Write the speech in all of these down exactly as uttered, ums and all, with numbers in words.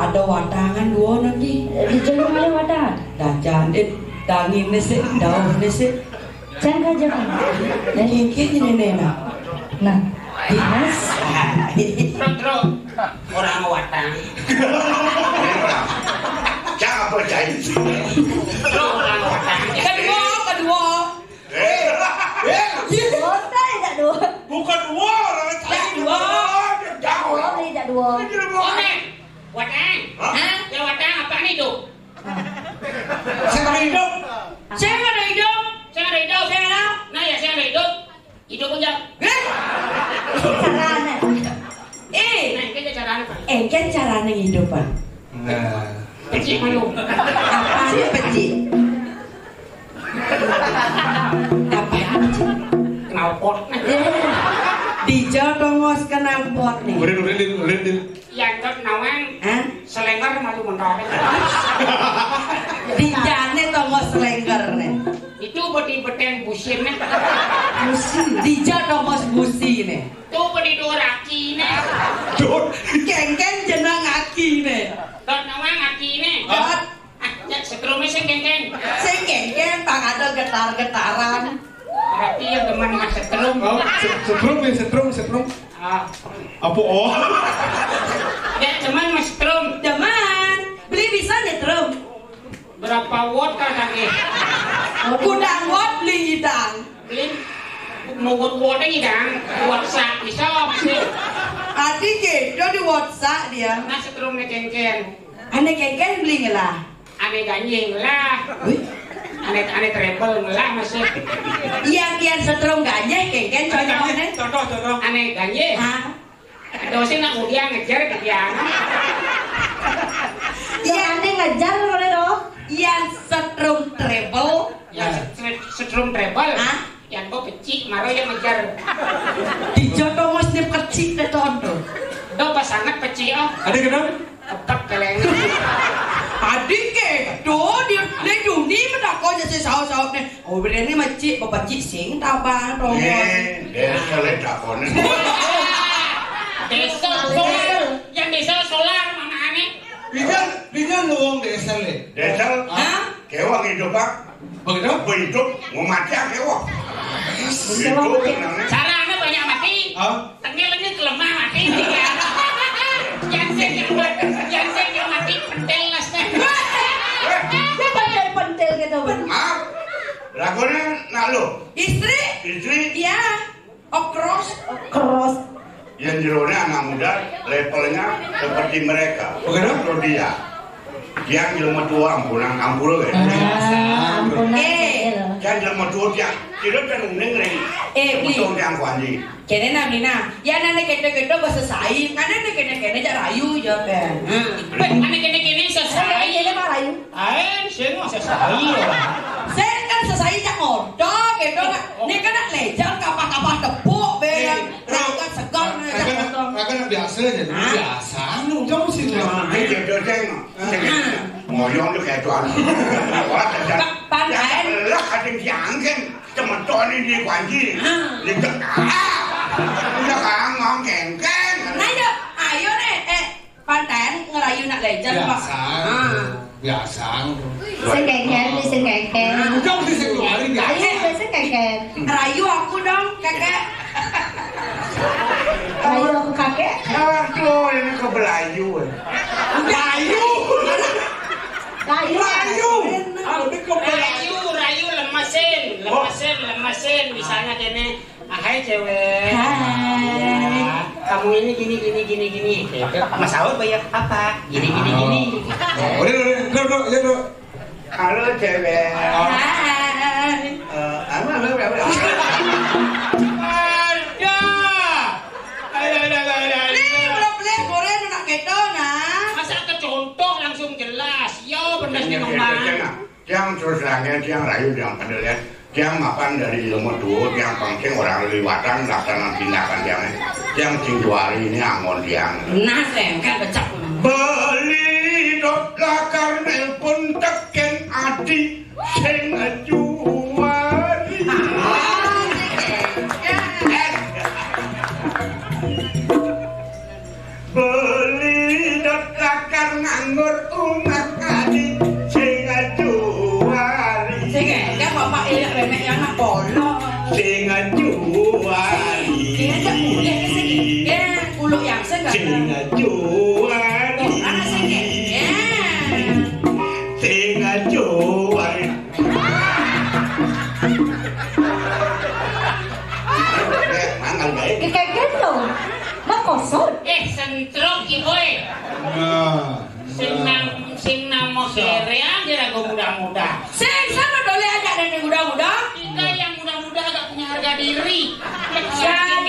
Ada watangan dua nanti. Di jalan ada watang. Dajan, eh, tangi ni sik, daun ni sik. Jangan aja kan. Nah, ini kayaknya nenek nak. Nah, di mas. Terus, terus. Orang watang. Jangan percaya. Terus orang watang. Kedua, kedua. Eh, eh, Kota tidak dua. Bukan dua orang. Tidak dua. Jauh lah. Kota tidak dua. Ini dua. Oke. Watang. Hah? Ya watang apa nih tuh? Saya tak hidup. Saya nggak ada hidup. Saya nggak ada hidup. Saya nggak ada. Nah ya saya nggak ada hidup. Hidup aja. Caranya. Eh, Nah, ini aja caranya. engken carane ngidupan. Nah. Kecil malu. Apane peci? Apane peci? Knalpot. Eh, dija tongos knalpot nih. Urin, urin, urin, urin. Yang tot nawang Hah? Selenger malu mentok. Dijane tongos selenger nih. Itu beti beten busin nih. Busi, dija tongos busi nih. Itu beti dua aki nih. Jod. Kengken jeneng aki nih. Tot nawang aki nih. Dot, Ah, ya setrum sing kengkeng. sing kengken pang ada getar-getaran. Berarti ya teman mas setrum. Oh, se- setrum ya, setrum, setrum. Ah, Apa oh? Ya teman mas setrum. Demen, beli bisa nyetrum. Berapa watt kagak? Kudang watt beli idang. Beli mau watt watt aja kan. Watt sak bisa masih. Ati kedo di watt sak dia. Nah setrum nih kengkeng. Ane kengken beli ngelah. Ane ganjing lah. Wih, Ane ane treble lah masih. Iya kian setrum gajah kengken cocok nih. Contoh, contoh. Ane ganjing. Hah? Dosen nak udah ngejar ke dia. Yang aneh ngejar boleh loh. Iya setrum treble. Ya setrum treble. Hah? Yang gue pecik maro yang ngejar. Dijoto mas dia kecil deh tonton. Do pas sangat pecik oh. Ada kenal? Tepat keleng. Adi kedo dia dia duni mendakonya si saut-saut nih. Oh berani macik bapak cik sing tabang tongos. Nih, dia sekali takone. Desa solar. Yang desa solar mana aneh? Bisa, bisa ngomong desa le. Desa Hah? kewang hidup pak. Begitu? Hidup mau mati ah kewang. Hidup namanya. Caranya banyak mati. Ah, Tengil ini kelemah mati. Yang sing yang mati, yang sing yang mati pentil las. Dia pentil-pentil gitu kan. Maaf, lagunya nak lo Istri? Istri Iya. Okros. Cross. Yang jerone anak muda levelnya seperti mereka. Begitu? Kalau dia, dia yang jelema tua ampunan ampura ya. Ah, ampun. Eh. Iya. Dia jelema tua dia, dia kan uning nih. Eh, Bli. Betul yang kuanji. Kene namina, ya nane kene-kene bahasa sai, nane kene-kene aja rayu aja kan. Beh, anak kene-kene sesai. Ini mah rayu. Aen sing sesai ya. Saya kan sesai cak ngodok gitu kan. Ini kan nak lejang kapah-kapah tepuk be kan. Rangkat segar nih. Raga nak, raga nak biasa aja. Hah? Biasa, nu jauh sih. Ini jodoh saya no. Ngoyong tuh kayak tuan. Orang kerja. Pak, Pak, Ya, Pak. Lah ada yang diangkat. Teman-teman ini kuanji. Ini enggak. Udah kan ngomong kengkeng. Nah, ayo, ayo nih, eh, panten ngerayu nak lejang, Pak. Biasa. Ah. Biasa. Sing kengken, sing kengken. Jauh sih sing hari biasa. Ayo, biasa kengken. Rayu aku dong, kakek. Ayo aku kakek. Aduh, ini kebelayu. Rayu. Rayu. Ayo. Ah, ini kebelayu. Rayu, rayu lemesin, lemesin, lemesin. Misalnya kene, ah, hai cewek. Hai. Ya, kamu ini gini gini gini gini. Mas Aur bayar apa? Gini gini gini. Udah, udah, udah, udah, udah. Halo cewek. Hai. Eh, anu, anu, anu, anu. Ada. Ada ada ada ada. Nih, udah beli goreng nak keto nah. Masa ke contoh langsung jelas. Yo bener sih Yang ngomong. Yang terus terangnya, yang rayu, yang pada lihat, yang mapan dari ilmu tua, yang penting orang liwatan laksana tindakan yang yang sing juari ini angon yang Nah, saya kan becak. Beli dot lakar nelpon teken adi sing juari. Beli dot lakar Anggur umat adi sing ajuari. Sing enak bapak elek remek ya anak polo. Sing ajuari. Sing aja kulek sing enak, kulek yang sing enggak. Sing ajuari. Tuh, anak sing enak. Sing ajuari. Mangan bae. Kekeket lo. Makosot. Eh, sentrok ki kowe. Nah. Sing nam-, sing namo serean kira go muda-muda. Sing sama dole aja nenek muda-muda. Kita yang muda-muda agak punya harga diri. Jajan.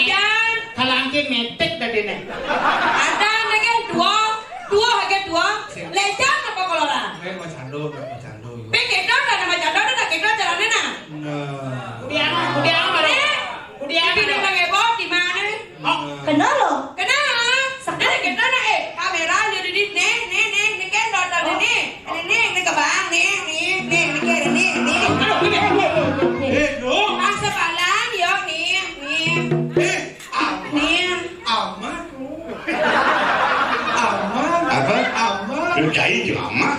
Kalau angke metek dah dene. Ada lagi dua, dua lagi dua. Siap. Lejan apa koloran? Eh, macando, macando. Pikir dong, ada macando, ada kita jalannya nah. Nah. Udah, udah, udah. Eh, udah, udah. Di mana? Oh. Kenal lo? Kenal. Sekarang kita nak, eh, kamera aja di, nih, nih, nih, nih, kan nonton ini. Ini, nih, ini ke bang, nih, nih, nih, nih, nih, nih, nih. Eh, no. Asa palang, yuk, nih, nih. Eh, aman. Nih. Aman. Aman. Apa? Aman. Lu cai juga aman.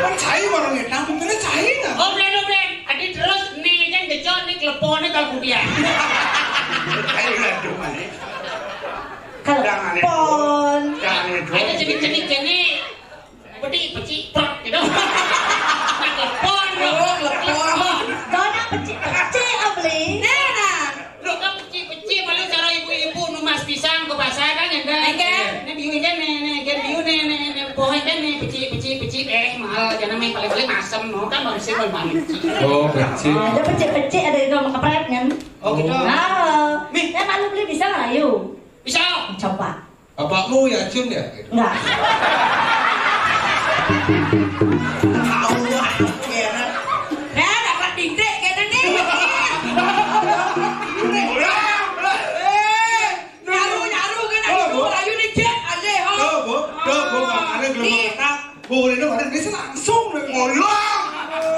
Kan cai orang Vietnam, bukannya cai, nah. Oh, Bren, oh, Bren. Adi terus, nih, kan gejot, nih, keleponnya kalau kudian. Cai lah, cuma nih. Kalau pon. Jangan itu. Ada jenik-jenik jenik. Peti, peci, prot, gitu. Pon, oh, lepon. Dona peci, peci, oh, beli. Nah, nah. Lu kan peci, peci, malu cara ibu-ibu numas pisang ke pasar kan, ya, enggak? Enggak. Ini biu ini, nih, nih, kan biu, nih, nih, nih, pohon kan, nih, peci, peci, peci, eh, mahal, jangan main paling-paling masem, no, kan manusia paling paling. Oh, peci. Ada peci-peci, ada juga mau kepret, kan? Oh, gitu. Ah. Nih. Eh, malu beli bisa nggak, ayo? Bisa. Coba. Bapakmu ya Jun ya? Enggak. Tahu lah, ya. Nah, dapat titik kayaknya nih. Eh, nyaru, nyaru kan, ayo, Bu. Ayo nih, cek aja, ho. Tuh, Bu. Tuh, Bu, makanya belum Nih. Mengenal. Bu Rino ada di sini langsung ngolong.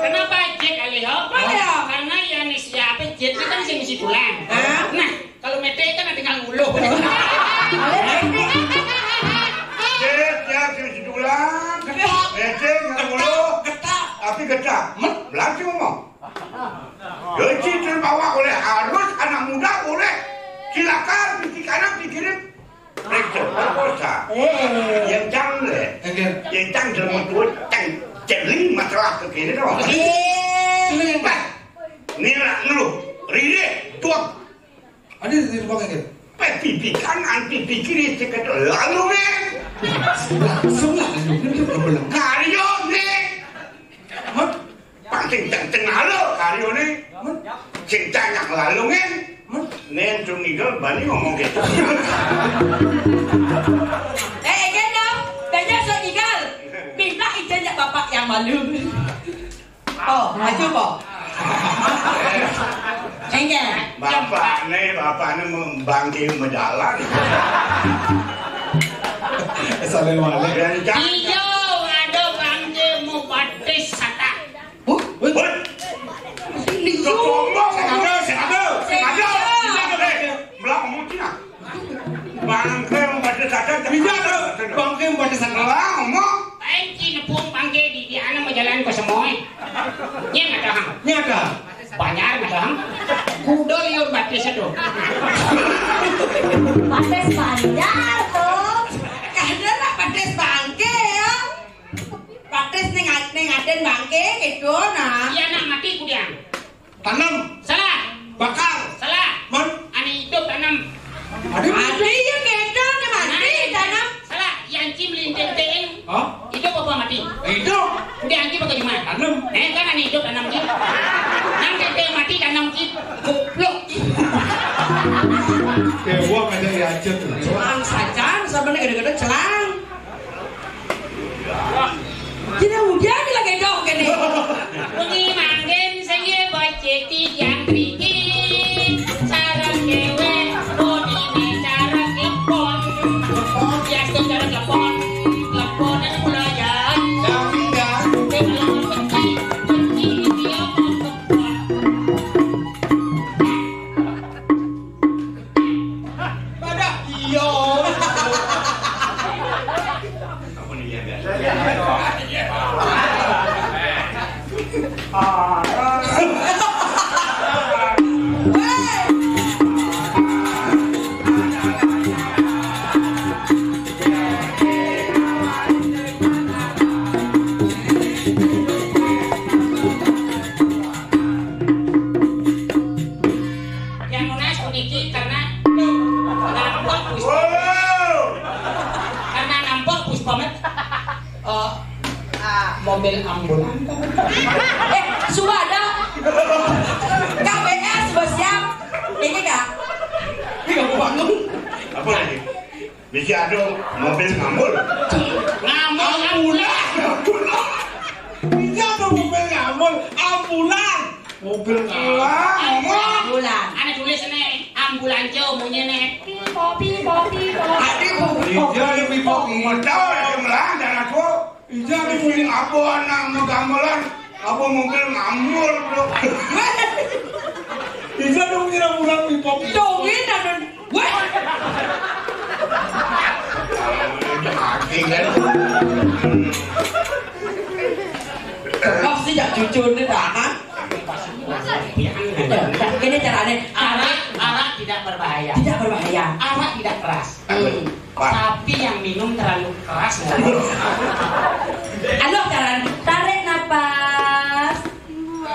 Kenapa cek kali, ho? Apa ya? Karena ya nih siapa cek itu kan sing isi tulang. Hah? Nah, kalau mete kan tinggal nguluh. Cek, ya, sing isi tulang. Getak. Mete tinggal nguluh. Getak. Tapi getak. Met, belanja ngomong. Gaji terbawa oleh arus anak muda oleh silakan pikiran pikirin rektor perkosa. Eh. Yang cang le. Oke. Yang cang jelma tua cang jeli masalah ke kiri dong. Eh. Bah, nira ngeluh, rire, tuang. Ada di tukang ini. Pe pipi kanan, pipi kiri, ceket lalu men. Langsung lah, lalu men itu belum belum. Karyo nih. Hah? Pang sing cang-cang lalu karyone. Sing cang-cang lalu ngen. Nen cung igal bani ngomong gitu. Eh, kan dong. Tanya so igal. Minta izin ya bapak yang malu. Oh, maju, Po. Enggak. Bapakne, bapakne membangkit menjalan. Saling balik. Dan cang- Iyo, ada bangke mau batis sata. Wah, wah. Wah. Ini sombong, sing ada, sing ada, sing ada. Sing ada. Eh, melak ngomong Cina. Bangke mau pada sadar, tapi Iya, ada. Bangke mau pada sadar. Lah, ngomong. Aing Cina pun bangke di, di ana mau jalan ke semua. Nya nggak tahan. Nya ada. Banjar nggak tahan. Kuda liur batis itu. Batis Banjar tuh. Kada lah batis bangke ya. Batis ning, ning aden bangke gitu nah. Iya, nak mati kudiang. Tanam. Salah. Bakar. Salah. Man. Ani hidup tanam. Ada Mati ya gitu nah mati Nah, tanam. Salah. Yang cim linting ting. Hah? Hidup apa mati? Hidup. Udah anjing pakai cuma. Tanam. Eh, kan ani hidup tanam cim. Nang tete mati tanam cim. Goblok. Kayak gua ngajak diajak tuh. Celang saja, sampai gede-gede celang. Kira udah lagi dong gini. Wengi manggen sing ye boceti yang riki. Sareng dhewe bodine sareng klepon. Biasa sareng klepon. Klepon dan kulayan. Yang pindah. Klepon peci, peci dia klepon. Pada iya. Yang nunas puniki karena nampok puspa. Karena nampok puspa met. Eh, ah, mobil ambulan. Eh, sudah ada. K B S sudah siap. Ini, Kak. Ini nggak bangun. Apa lagi? Bisa ada mobil ngambul. Ngambul ambulan. Bisa ada mobil ngambul ambulan. Mobil ngambul. Ambulan. Ada tulis nih, ambulan jauh munyi nih. Pipo, pipo, pipo. Tadi mau pipo. Iya, ada pipo. Modal ada melang dan aku. Iya, ada munyi apa anak mau gamelan? Apa mobil ngambul, bro? Iya, ada munyi orang pipo. Dongin ada. Wah. Mati kan? Pasti jak cucun ni tanah. Ini caranya. Arak, arak tidak berbahaya. Tidak berbahaya. Arak tidak keras. Hmm. Tapi yang minum terlalu keras. Halo, caranya. Tarik napas.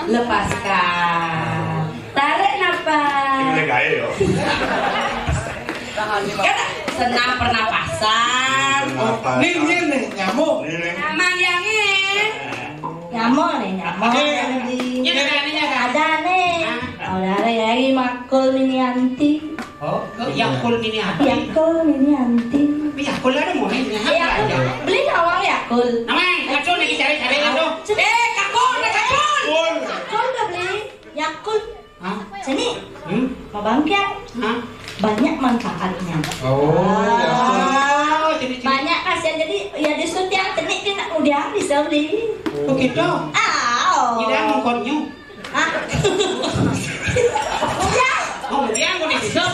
Lepaskan. Tarik napas. Ini gaya, yo. Kan senam pernapasan. Pernapasan. Nih, nih, nih, nyamuk. Nih, nih. Aman ya, nih. Nyamuk nih, nyamuk. Nih, nih. Ini ada, ini ada. Ada nih. Ah. Ada lagi Makul Mini Anti. Oh, ke Yakul Mini Anti. Yakul Mini Anti. Yakul ada mau nih, Yakul. Beli awal Yakul. Namanya, Yakul lagi cari-cari lah tuh. Eh, Kakul, Kakul. Kakul udah beli. Yakul. Hah? Sini. Hmm? Mau bangkit. Hah? Banyak manfaatnya. Oh, Yakul. Oh, jadi, jadi. Banyak kasihan. Jadi, ya, di setiap tenik dia nak udah bisa beli. Oh, gitu. Ah, oh. Tidak mengkotnya. Hah? Udah. Oh, dia mau di situ.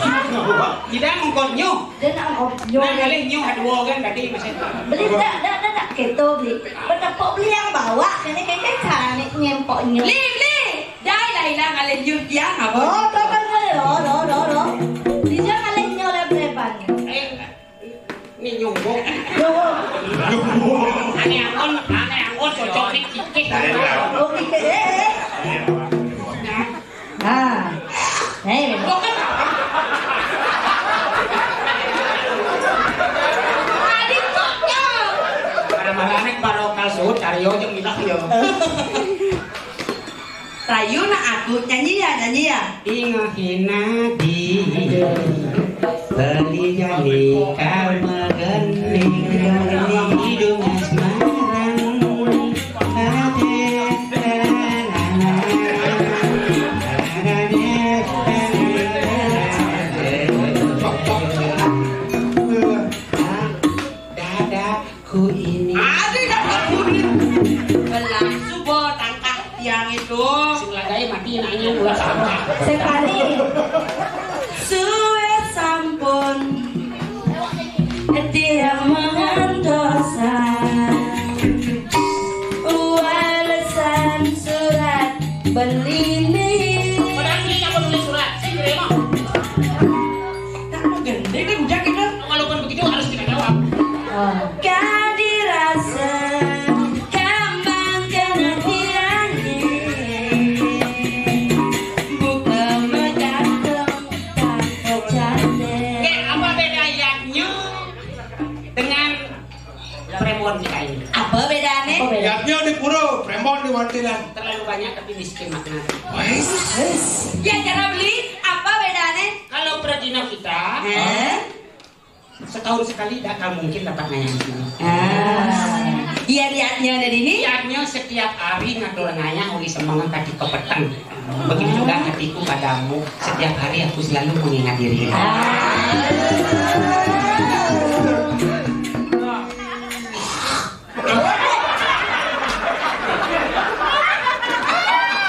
Tidak mengkotnya. Dia nak ngop-, yo. Nah, kali nyu dua kan tadi masih. Beli dah, dah, dah, dah, keto beli. Penepuk beli yang bawa, kene kene cari nyempok nyu. Beli, beli. Dah, dah, hilang kali nyu dia apa? Oh, tuh kan, tuh, tuh, tuh, tuh, tuh. Dia kali nyu lebar-lebar. Eh, ini nyumbuk. Yo. Ane angon, ane angon cocok nih kikih. Oh, kikih, eh, eh. Nah. Nah. Hei. Marah-marah nek baru kalsu, cari yo jeung ilang yo. Rayu nak aku nyanyi ya, nyanyi ya. Ingehin adi. Beli jani kau megening hidung asmarang. Dadaku ini. Aduh, dadaku ini. Belah subo tangkah tiang itu. Sing lagi mati nanya dua sama. Sekali. Suwe sampun. Dia mengantosan walesan surat beli ini. Padahal ini yang nulis surat, saya terima. Tak mau gende kan udah gitu. Walaupun begitu harus kita jawab. Oh. Kadirasa kambang kena tiangi. Buka megantung tak kecane. Oke, apa beda yaknya dengan Prembon kita ini. Apa bedanya? Apa beda? Yadnya di pura, prembon di wantilan. Terlalu banyak tapi miskin makna. Wes. Ya cara beli, apa bedanya? Kalau Prajina kita, eh? Setahun sekali tidak akan mungkin dapat nanya di sini. Ah. Iya, yadnya dari ini. Yadnya setiap hari ngatur nanya oleh semangat kaki kepetang. Begitu juga hatiku padamu, setiap hari aku selalu mengingat dirimu.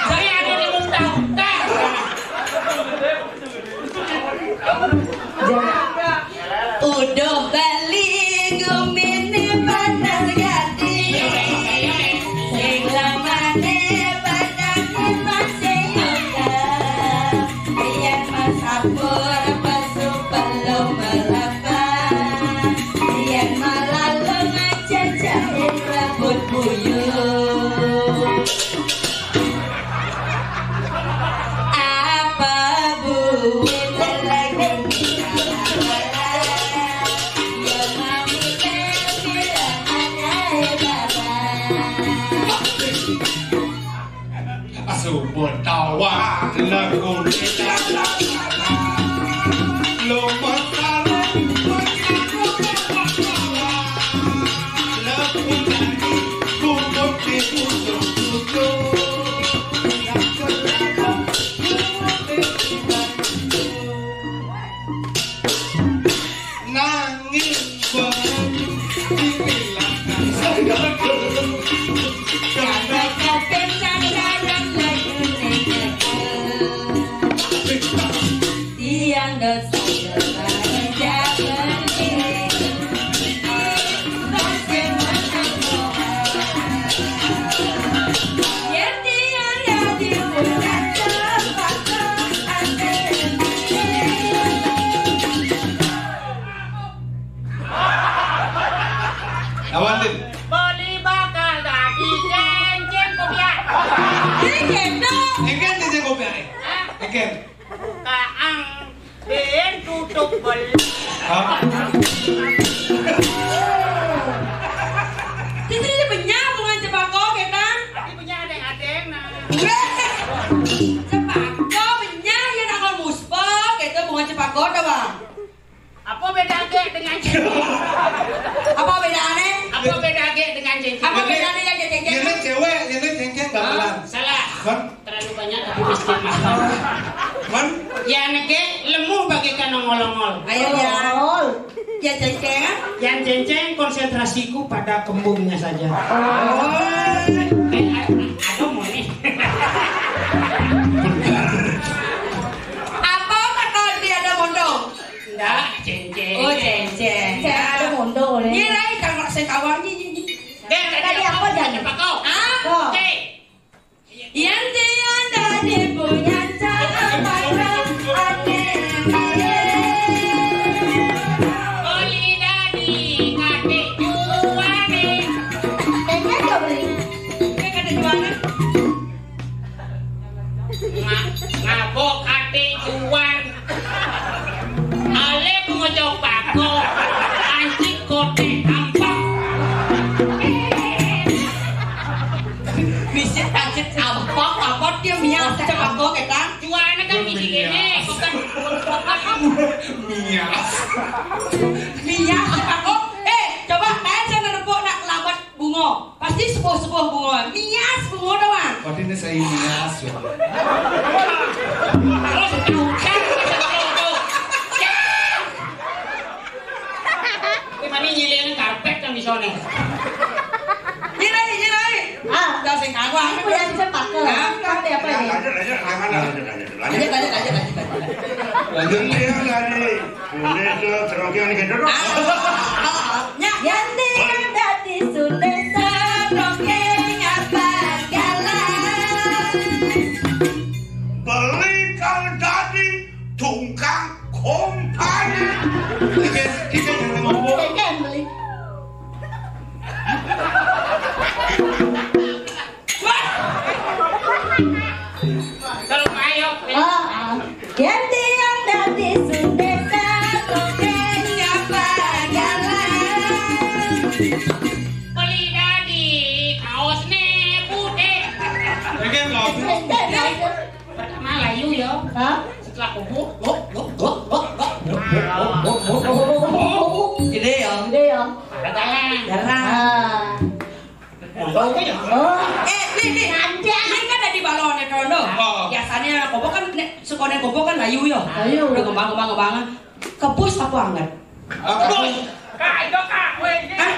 Saya ada di muntah-muntah. Udah balik gumine panas. Subatawa lagu. Nanging wong dibilang tiang dosa. Awan, Din. Beli bakal dadi céncéng kopiah. Céncéng dong. Engkén céncéng kopiah, eh? Hah? Engkén. Kaang, Din tutup beli. Hah? Di sini benyah bunga cempako, Ketang. Di benyah adéng-adéng, nah. Wéh. Cempako benyah, ya, nangol muspel, gitu, bunga cempako, dah, Bang. Apa béda gé dengan céncéng? Apa bédané? Apa béda gé dengan céncéng? Apa bédané yang céncéng? Ini cewek, ini céncéng gamelan. Salah. Kan? Terlalu banyak tapi miskin makan. Kan? Ya, nege lemu bagaikan ongol-ongol. Ayo, ya. Ya, céncéng, ah? Yang céncéng konsentrasiku pada kembungnya saja. Oh. Eh, a-, a-, ada mau nih. Apa kata dia ada mondong? Ndak, céncéng. Oh, céncéng. Céncéng ada mondong, oleh. Nyi, Rai, kalau saya kawan, nyi, nyi, nyi. Eh, tadi apa, Jan? Apa kau? Ah? Kau. Oke. Yan tiyan dadi punya cara pacar aneh. Oli dadi kate juane. Kayaknya gak beli. Kayak kate juane. Nga-, ngabok kate juan. Ale bunga jauh bako. Anjing kote ampang. Bisa anjing ampang, apa dia mias cempako, Ketang? Juana kan bisi kene, bukan. Mias. Mias cempako. Eh, coba kayak saya nepuk nak kelabat bungo. Pasti sepuh-sepuh bungo. Mias bungo doang. Berarti ini saya mias, ya. Terus tahu kan? Gimana nyilin karpet kan di sana? Nyirai, nyirai. Ah, udah sing kagak. Ini punya cempaka. Hah? Tapi apa ini? Lanjut, lanjut, lanjut, lanjut, lanjut, lanjut, lanjut, lanjut, lanjut. Lanjut. Ini yang tadi. Ini tuh, terus yang gitu, dong. Ah, ah, ah, ah. Nyak. Yang dia dadi Sunda sarokeng apa galah. Beli kang dadi tungkang kompani. Tiga, tiga yang ngomong. Kan beli. Kalau ayo. Ah, ah. Ganti yang dadi sundesa, topeng apa galah. Beli dadi kaos ne putih. Pertama layu ya. Hah? Setelah kubu, gok, gok, gok, gok, gok. Gede ya. Gede ya. Ada tangan. Jarang. Ah. Mondok aja. Oh. Eh, nih, nih. Ini kan ada di balon ya, Tondo. Oh. Biasanya kopo kan, nek, suka nek kopo kan layu ya. Layu. Udah kembang, kembang, kembang. Kebus apa anget? Ah, kebus. Kak, itu Kak, weh. Hah?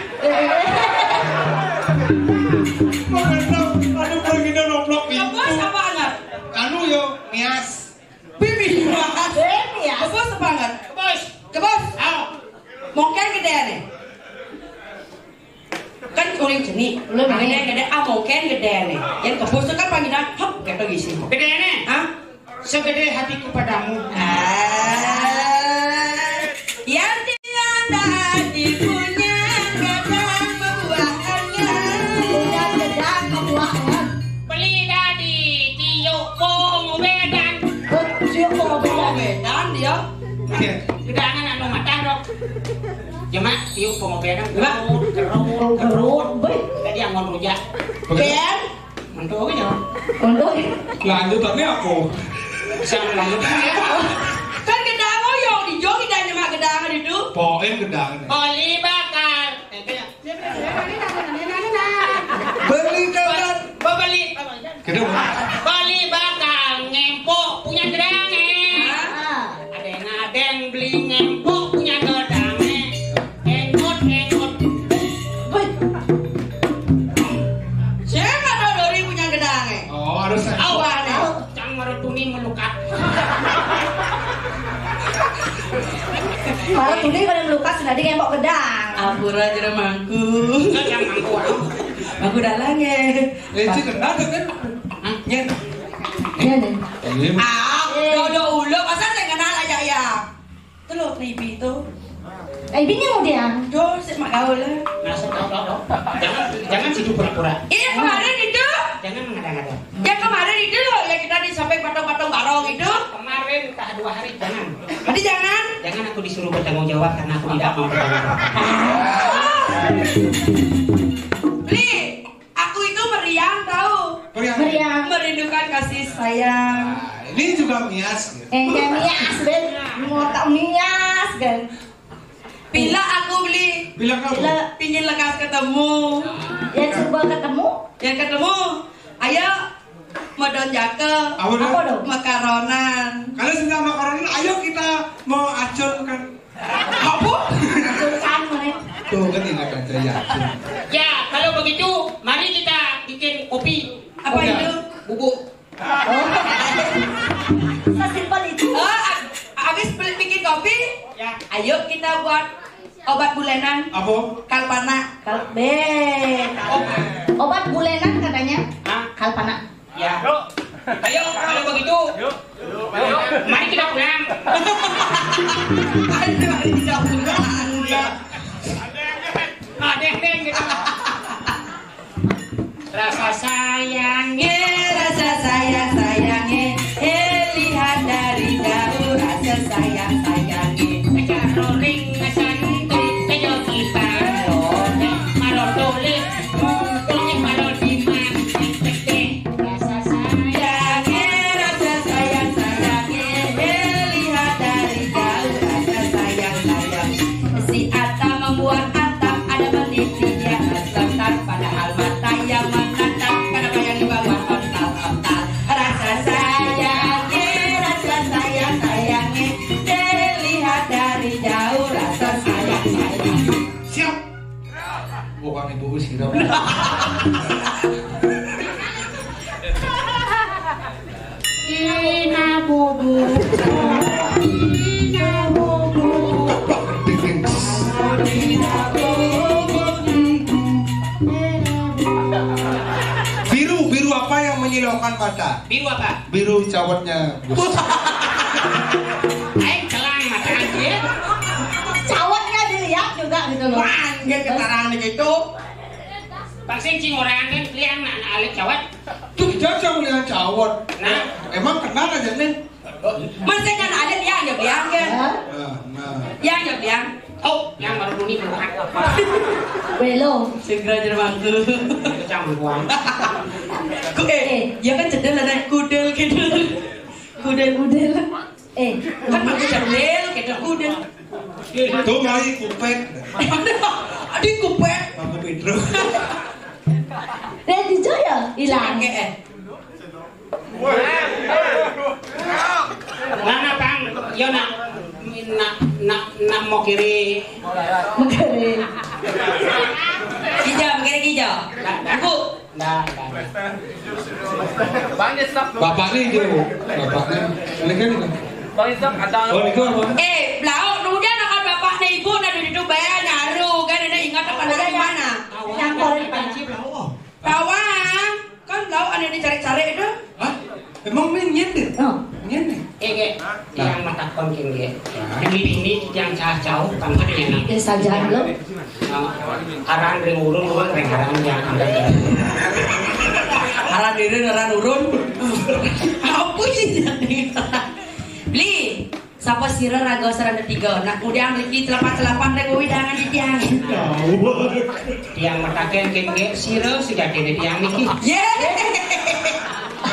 Aduh, kalau kita noplok pintu. Kebus apa anget? Anu yo, mias. Bibir mias. Bibir mias. Kebus apa anget? Kebus. Kebus. Ah. Mungkin gede nih. Kan kuring jenih. Lu nih. Gede, gede, ah, mungkin gede nih. Yang kebus tuh kan panggilan, hop, gitu isi. Gede nih. Hah? Segede hatiku padamu. Ah. Yang tiada dipunya gadang bebuahannya. Gadang, gadang bebuahan. Beli dadi tiup pong bedan. Oh, tiup pong bedan. Pong bedan dia. Iya. Gedangan anu matah, dok. Cuma tiup pong bedan. Cuma kerut, kerut, kerut. Tadi anggon rujak. Begitu. Ben. Untuk apa ya? Untuk. Lanjutannya apa? Siapa lanjutannya? Kan gedang, oh, yang di Jogja kita nyemak gedang itu. Poin gedang. Beli bakal. Beli gedang. Beli. Gedang. Beli bakal ngempok punya gedang, eh. Ada yang, ada yang beli ngempok punya gedang, eh. Engot, engot. Woi. Siapa tahu dari punya gedang, eh? Oh, harus saya. Awal, eh. Cang Marutuni melukat. Marutuni pada melukat, sudah di ngempok gedang. Ampura jero mangku. Enggak, yang mangku, ah. Mangku dalang, eh. Eh, cik, kenal tuh, kan? Hah? Nyen. Iya, nih. Iya. Ah, dodo ulo, masa saya kenal aja ya? Itu loh, Ibi itu. Eh, Ibi nyamuk dia. Duh, sik mak gaul lah. Nah, saya tahu, tahu, tahu. Jangan, jangan situ pura-pura. Iya, kemarin itu. Jangan mengada-ngada. Ya, kemarin itu loh, ya kita di samping patung-patung barong itu. Kemarin tak dua hari, jangan. Tadi jangan. Jangan aku disuruh bertanggung jawab karena aku tidak mau bertanggung jawab. Beli, aku itu meriang tahu. Meriang. Meriang. Merindukan kasih sayang. Nah, ini juga mias gitu. Eh, ya mias, Ben. Mau tak mias, Ben. Bila aku beli. Bila kamu. Bila. Pingin lekas ketemu. Ya, coba ketemu. Ya, ketemu. Ayo, modon jake. Apa dong? Apa dong? Makaronan. Kalau sudah makaronan, ayo kita mau acurkan. Apa? Acurkan, mana? Tuh kan ingat aja ya. Ya, kalau begitu, mari kita bikin kopi. Apa itu? Bubuk. Oh. Sesimpel itu. Oh, ab-, habis beli, bikin kopi? Ya. Ayo kita buat obat bulenan. Apa? Kalpana. Kal-, be. Obat bulenan katanya. Hah? Kalpana. Ya. Ayo, kalau begitu. Yuk. Mari kita pulang. Ayo, mari kita pulang. Ya. Ah, deng, deng, gitu. Rasa sayangnya, rasa sayang sayangnya, eh, lihat dari jauh rasa sayang sayangnya. Kejar roring, kesantuy, kejar kipas, roring, maror tulis, tulis maror dimas, tek, tek, tek. Rasa sayangnya, rasa sayang sayangnya, eh, lihat dari jauh rasa sayang sayang. Si Ata membuat atap, ada meniti di atas lantai, padahal mata yang menatap, kenapa yang di bawah ontal-ontal? Rasa sayang, eh, rasa sayang, sayang, eh, dilihat dari jauh, rasa sayang, sayang. Siap. Bukan ibu sirap. Ina bobo. Ina bobo. Biru, biru apa yang menyilaukan mata? Biru apa? Biru cawetnya Gus. Aing celang mata anjir. Cawetnya dilihat juga gitu loh. Wah, dia keterangan gitu. Pasti cing orang kan liang nak, nak alit cawet. Tuh, jangan sama liang cawet. Nah. Emang kenal aja nih. Masih kan ada dia yang bilang kan? Hah? Nah, nah. Yang dia bilang. Oh, yang baru bunyi bukan. Belum. Segera jadi mantu. Itu cang buang. Ku, eh, ya kan cedel ada kudel gitu. Kudel-kudel. Eh, kan pakai cedel gitu, kudel. Tuh, mari kupet. Aduh, kupet. Aku Pedro. Dan di Joyo hilang. Oke, eh. Nana pang, yo nak, nak, nak, nak mau kiri. Mengkiri. Kijang, mengkiri kijang. Aku. Nggak, nggak. Bapaknya itu, bapaknya. Ini kan itu. Oh, itu apa? Eh, blau, kemudian akan bapaknya ibu, nah, di situ bayar, nyaru, kan, ini ingat apa dari mana? Nyamporin, Pak. Bawang. Kan blau anu dicari-cari itu. Hah? Emang main nyen deh? Oh. Nyen deh? Eh, ge. Nah. Yang matakon kin ge. Nah. Demi ini yang cah jauh, kan, kan enak. Eh, saja lo. Nah, aran ring urun, urun ring aran yang angkat. Aran diri, aran urun. Apa sih? Beli. Sapa sira raga sarana tiga? Nak mudiang mriki celapan-celapan rek wewidangan titiang. Tiang mataken kin ge sira sejatine tiang niki. Ye.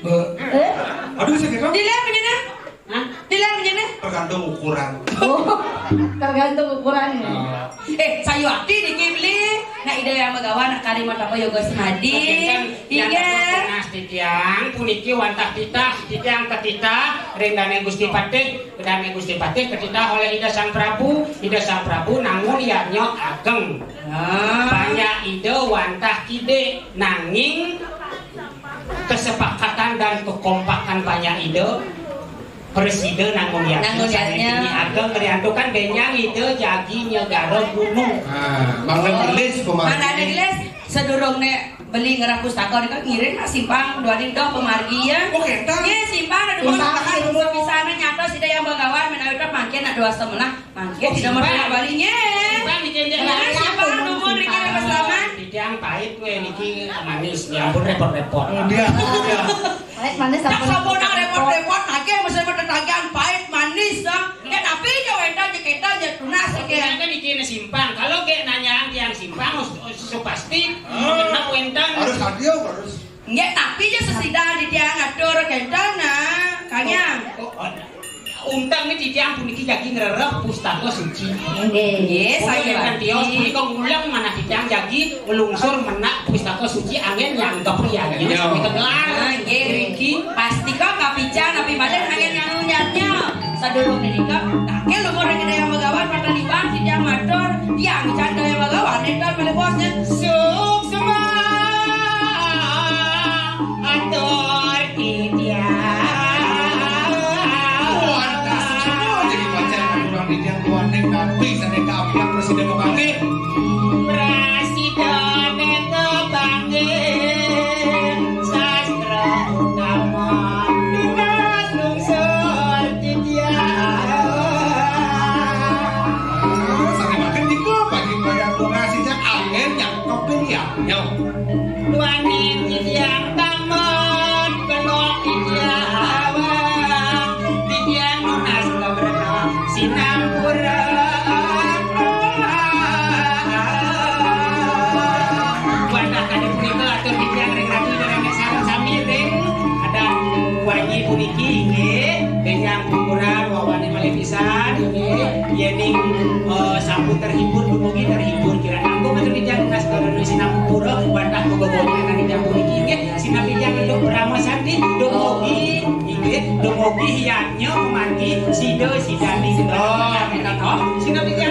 Eh? Aduh, sakit, Bang. Dilihat punya nah. Hah? Dilihat punya nah. Tergantung ukuran. Oh, tergantung ukurannya. Eh, sayuwakti niki beli. Nah, Ida Hyang Begawan, nak kari mah tapa yoga semadi. Oke, kan, yang iya. Dados tunas titiang, puniki wantah titah, titiang ketitah, ring Dane Gusti Patih, Dane Gusti Patih ketitah oleh Ida Sang Prabu, Ida Sang Prabu nangun yadnya ageng. Ah. Panyak Ida wantah kide, nanging kesepakatan dan kekompakan panyak Ida, presida nangun yadnya. Nangun yadnya. Saking tinggi ageng, riantukan benjang Ida jagi nyegara gunung. Nah, mangda gelis, pemargi. Mangda gelis, sedurung ne beli ngerah pustaka nika ngiring nak simpang duaning doh pemargi ya. Oh, kenten. Nggih, simpang ada dua. Usaha. Bisa-bisana nyata sida yang bagawan menawi tak mangkin nak dua semelah. Mangkin. Oh, tidak mau simpang. Balinya. Simpang di jendela. Iya, simpang nunggu di kiri bersama. Titiang pahit nggih niki manis, ya ampun repot-repot. Oh, dia, dia. Pahit manis. Tak ampun. Sampun repot-repot, nagih mesti bertetanggaan pahit manis, dong. Ya, tapi ya wénten ya kita ya tunas ya. Ternyata di kene simpang. Kalau kayak nanya yang simpang, us-, us-, so pasti, hmm, mengenal wénten. Harus hadir, harus. Nggih, tapi ya sesida di tiang ngatur kenten, nah, kanyang. Oh, oh, oh. Untang ni titiang puniki jagi ngrereh pustaka suci. Nggih. Nggih, saya kan tios punika ngulang manah titiang jagi nglungsur menak pustaka suci angin nyangkep riannya. Ya. Sampai kelar. Nah, nggih, riki. Pastika kapican, napi malih angin nyangkep nyatnya. Sadurung nika, takil umur ring Daya Magawan, mata liwat, titiang matur, tiang canda Daya Magawan, nenten malih bosnya. Suksma. Atur titiang. Wah, anak suksma jadi pacar kurang titiang kuaning nabi sané kapiak presiden kepanggih. Presiden kepanggih sastra utama tunas lungsur titiang. Sané makin tiga pagi bayar donasi jak angin yang kepilihan. Yo. Duaning titiang tamat, pelok titiang awang, titiang nunas kaberkahan sinampura. Wantah kadi punika atur titiang ring Ratu Ida Rangga sareng sami ring adat wanyi puniki inggih, benjang pungkuran wawaning malih pisan inggih, yéning, eh, sampun terhibur, dumugi terhibur kirang langkung atur titiang nunas Pura wantah begogonya kang Ida puniki inggih sinapi tiyang Ibu Parama Santi dumugi inggih dumugi yadnya pamargi sida sida ning sinapi tiyang